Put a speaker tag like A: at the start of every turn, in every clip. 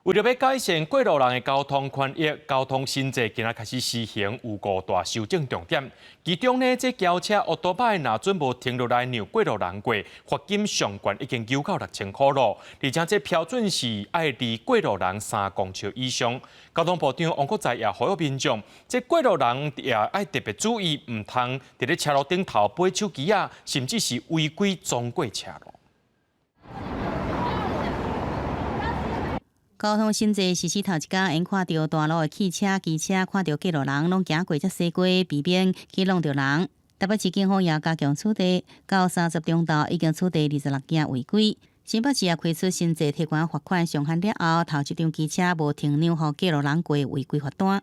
A: 為著欲改善過路人的交通權益，交通新制今仔開始施行，有五大修正重點。其中呢，這轎車、歐多擺若準無停落來讓過路人過，罰金上懸已經九到6000箍囉。而且這標準是愛離過路人3公尺以上。交通部長王國材也呼籲民眾，這過路人也愛特別注意，毋通佇咧車路頂頭掰手機仔，甚至是違規撞過車路。
B: 交通新制實施頭一工，𪜶看著大路的汽車、機車，看著過路人攏行過才駛過，避免去挵著人。台北市警方也加強取締，到30中晝已經取締26件違規。新北市也開出新制提懸罰款上限了後，頭一張機車無停讓予過路人過違規罰單。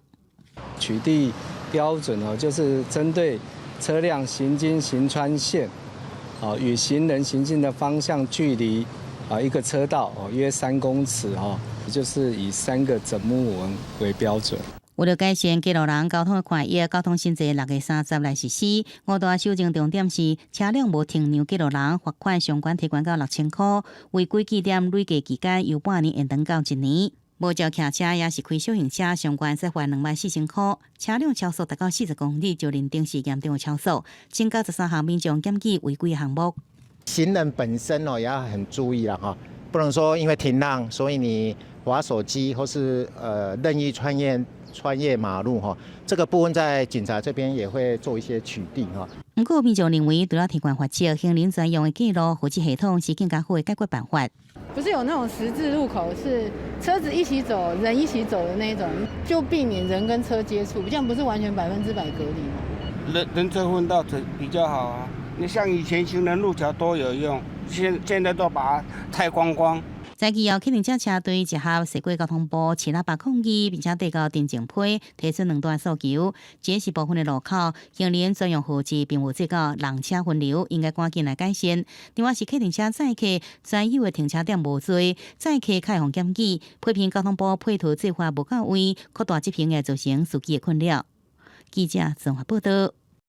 C: 取締標準哦，就是針對車輛行經行穿線，哦與行人行進的方向距離啊一個車道哦約3公尺哦，就是以三個枕木紋為標準。
B: 為了改善過路人交通的權益，交通新制6月30來實施。五大修正重點是車輛無停讓過路人，罰款上懸提懸到6000箍，違規記點累計期間由半年延長到一年。無照騎車抑是開小型車，上懸則罰24,000箍。車輛超速達到40公里就認定是嚴重的超速，增加13項民眾檢舉違規項目。
D: 行人本身哦也要很注意啦，哈，不能說因為停讓，所以你滑手機或是任意穿越馬路哈，這個部分在警察這邊也會做一些取締哈。
B: 毋過民眾認為，除了提懸罰則，行人專用的過路號誌系統是更加好的解決辦法。
E: 不是有那種十字路口是車子一起走、人一起走的那種，就避免人跟車接觸，這樣不是完全100%隔離嗎？
F: 人人車分道比較好啊。你像以前行人路橋都有用，現在都把它拆光光。
B: 在其後，客運車車隊集合駛過交通部市喇叭抗議，並且遞交陳情批，提出兩大訴求。這是部分的路口行人專用號誌並無做到人車分流，應該趕緊來改善。另外是客運車載客專有的停車點無濟，載客較會予檢舉，批評交通部配套做法無到位，擴大執行會造成司機的困擾。記者綜合報道。